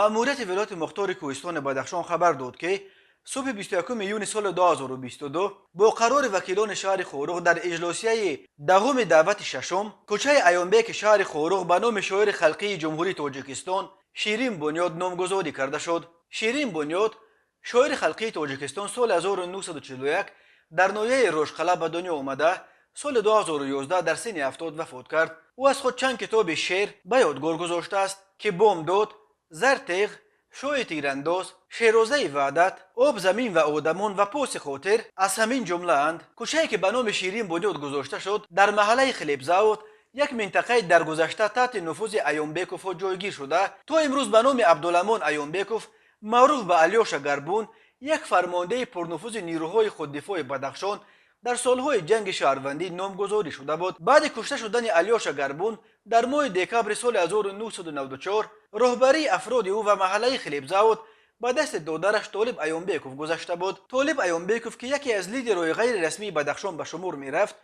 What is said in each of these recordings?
Маъмурияти вилояти мухтори кӯҳистони Бадахшон хабар дод, ки субҳи 21 июни соли 2022 бо қарори вакилони шаҳри Хоруғ дар иҷлосияи 10-уми даъвати шашум кӯчаи Аёнбеки шаҳри Хоруғ ба номи шоири халқии Ҷумҳурии Тоҷикистон Ширин Бунёд номгузорӣ карда шуд. Ширин Бунёд, шоири халқии Тоҷикистон, соли 1941 дар ноҳияи Рошқала ба дунё омада, соли 2011 дар синни 70 вафот кард. Ӯ аз худ чанд китоби шеър ба ёдгор гузоштааст, ки «Бомдод», «Зартеғ», «Шоҳи тирандоз», «Шерозаи ваҳдат», «Об, замин ва одамон» ва «Поси хотир» аз ҳамин ҷумлаанд. Кӯчае, ки ба номи Ширин Бунёд гузошта шуд, дар маҳаллаи Хлебзавод, як минтақаи дар гузашта таҳти нуфузи Аёнбековҳо ҷойгир шуда, то имрӯз ба номи Абдуламон Аёнбеков, маъруф ба Алёша Гарбун, як фармондеҳи пурнуфузи нирӯҳои худдифои Бадахшон дар солҳои ҷанги шаҳрвандӣ, номгузорӣ шуда буд. Баъди кушта шудани Алёша Гарбун дар моҳи декабри соли 1994 роҳбарии афроди ӯ ва маҳаллаи Хлебзавод ба дасти додараш Толиб Аёнбеков гузашта буд. Толиб Аёнбеков, ки яке аз лидерҳои ғайрирасмии Бадахшон ба шумор мерафт,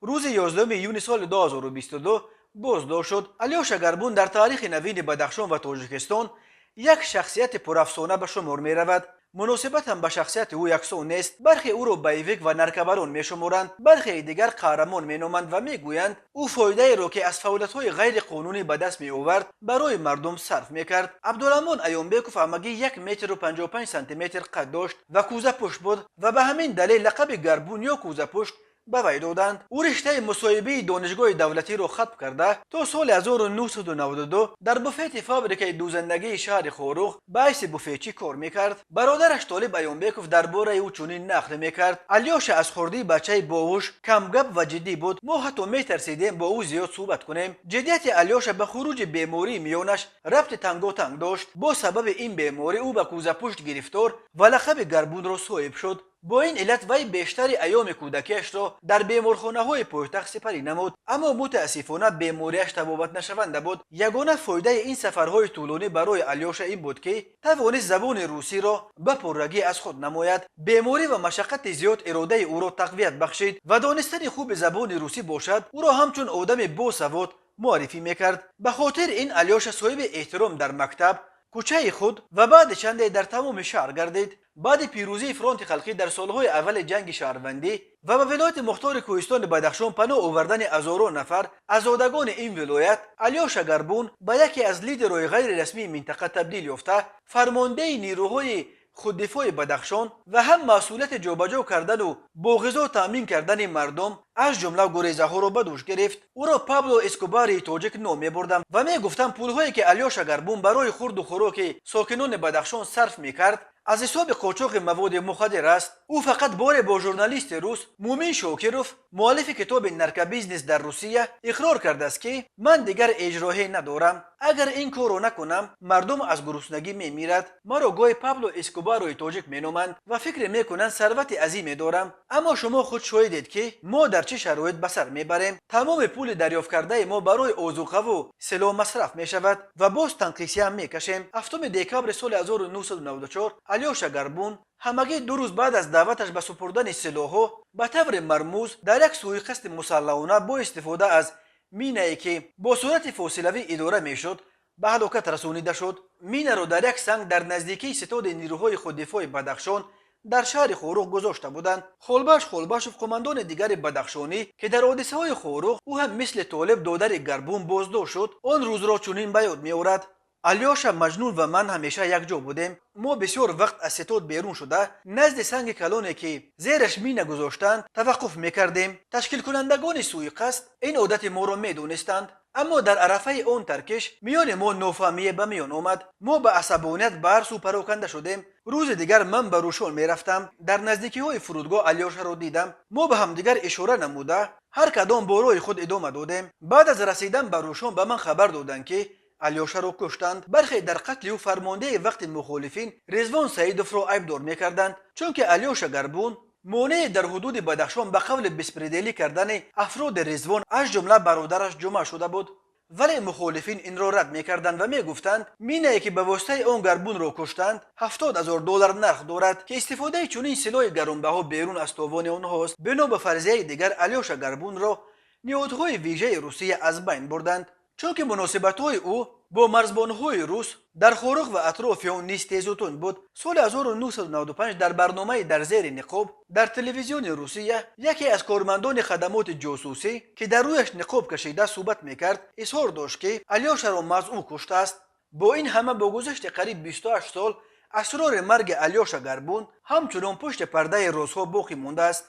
рӯзи 11 июни соли 2022 боздошт шуд. Алёша Гарбун дар таърихи навини Бадахшон ва Тоҷикистон як шахсияти пурафсона ба шумор меравад. Муносибат ҳам ба шахсияти ӯ яксон нест. Бархе ӯро боевик ва наркобарон мешуморанд, бархеи дигар қаҳрамон меноманд ва мегӯянд, ӯ фоидаеро, ки аз фаъолиятҳои ғайриқонунӣ ба даст меовард, барои мардум сарф мекард. Абдуламон Аёнбеков ҳамагӣ 1 метру 55 сантиметр қад дошт ва кӯзапушт буд ва ба ҳамин далел лақаби Гарбун ё Кӯзапушт ба вай доданд. Ӯ риштаи мусоҳибаи донишгоҳи давлатиро хатм карда, то соли 1992 дар буфети фабрикаи дӯзандагии шаҳри Хоруғ ба ҳайси буфетчӣ кор мекард. Бародараш Толиб Аёнбеков дар бораи ӯ чунин нақл мекард: «Алёша аз хурдӣ бачаи боҳуш, камгап ва ҷиддӣ буд. Мо ҳатто метарсидем бо ӯ зиёд суҳбат кунем. Ҷиддияти Алёша ба хуруҷи бемории миёнаш рабти танготанг дошт. Бо сабаби ин беморӣ ӯ ба кӯзапушт гирифтор ва лақаби Гарбунро соҳиб шуд. Бо ин иллат вай бештари айёми кӯдакиашро дар беморхонаҳои пойтахт сипарӣ намуд, аммо мутаассифона бемориаш табобатнашаванда буд. Ягона фоидаи ин сафарҳои тӯлонӣ барои Алёша ин буд, ки тавонист забони русиро ба пуррагӣ аз худ намояд. Беморӣ ва машаққати зиёд иродаи ӯро тақвият бахшид ва донистани хуби забони русӣ бошад, ӯро ҳамчун одами босавод муаррифӣ мекард. Ба хотири ин Алёша соҳиби эҳтиром дар мактаб, кӯчаи худ ва баъди чанде дар тамоми шаҳр гардид. Баъди пирӯзии фронти халқӣ дар солҳои аввали ҷанги шаҳрвандӣ ва ба вилояти мухтори кӯҳистони Бадахшон паноҳ овардани ҳазорон нафар азодагони ин вилоят, Алёша Гарбун ба яке аз лидерҳои ғайрирасмии минтақа табдил ёфта, фармондеҳи нирӯҳои худдифои Бадахшон ва ҳам масъулияти ҷобаҷо кардану бо ғизо таъмин кардани мардум, аз ҷумла гурезаҳоро, ба дӯш гирифт. Ӯро Пабло Эскобари тоҷик ном мебурданд ва мегуфтанд, пулҳое, ки Алёша Гарбун барои хурду хӯроки сокинони Бадахшон сарф мекард, аз ҳисоби қочоқи маводи мухаддир аст. Ӯ фақат боре бо журналисти рус Мумин Шокиров, муаллифи китоби «Наркобизнес дар Русия», иқрор кардааст, ки «Ман дигар ҳеҷ роҳе надорам. Агар ин корро накунам, мардум аз гуруснагӣ мемирад. Маро гоҳе Пабло Эскобарои тоҷик меноманд ва фикр мекунанд, сарвати азиме дорам. Аммо шумо худ шоҳидед, ки мо дар чӣ шароит ба сар мебарем. Тамоми пули дарёфткардаи мо барои озуқаву силоҳ масраф мешавад ва боз танқисиам мекашем». 7 декабри соли 1994 Алёша Гарбун ҳамагӣ 2 рӯз баъд аз даъваташ ба супурдани силоҳҳо ба таври мармуз дар як сӯиқасди мусаллаҳона бо истифода аз минае, ки бо суръати фосилавӣ идора мешуд, ба ҳалокат расонида шуд. Минаро дар як санг дар наздикии ситоди нирӯҳои худдифои Бадахшон дар шаҳри Хоруғ гузошта буданд. Холбаш Холбашов, қумандони дигари бадахшонӣ, ки дар ҳодисаҳои Хоруғ ӯ ҳам мисли Толиб, додари Гарбун, боздошт шуд, он рӯзро чунин ба ёд меорад: «Алёша, Маҷнун ва ман ҳамеша якҷо будем. Мо бисёр вақт аз ситод берун шуда, назди санги калоне, ки зераш мина гузоштанд, таваққуф мекардем. Ташкилкунандагони сӯиқасд ин одати моро медонистанд, аммо дар арафаи он таркиш миёни мо нофаҳмие ба миён омад. Мо ба асабоният ба ҳар сӯ пароканда шудем. Рӯзи дигар ман ба Рӯшон мерафтам. Дар наздикиҳои фурудгоҳ Алёшаро дидам. Мо ба ҳамдигар ишора намуда, ҳар кадом бо роҳи худ идома додем. Баъд аз расидан ба Рӯшон ба ман хабар доданд, ки Алёшаро куштанд». Бархе дар қатли ӯ фармондеҳи вақти мухолифин Резвон Саидовро айбдор мекарданд, чунки Алёша Гарбун монеъе дар ҳудуди Бадахшон ба қавли беспредел ӣ кардани афроди Резвон, аз ҷумла бародараш Ҷумъа, шуда буд. Вале мухолифин инро рад мекарданд ва мегуфтанд, минае, ки ба воситаи он Гарбунро куштанд, 70 000 доллар нарх дорад, ки истифодаи чунин силоҳи гаронбаҳо берун аз товони онҳост. Бино ба фарзияи дигар, Алёша Гарбунро ниҳодҳои вижаи Русия аз байн бурданд, чунки муносибатҳои ӯ Бо марзбонҳои рус дар Хоруғ ва атрофи он низ тезу тунд буд. Соли 1995 дар барномаи «Дар зери ниқоб» дар телевизиони Русия яке аз кормандони хадамоти ҷосусӣ, ки дар рӯяш ниқоб кашида суҳбат мекард, изҳор дошт, ки Алёшаро маҳз ӯ куштааст. Бо ин ҳама, бо гузашти қариб 28 сол, асрори марги Алёша Горбун ҳамчунон пушти пардаи розҳо боқӣ мондааст.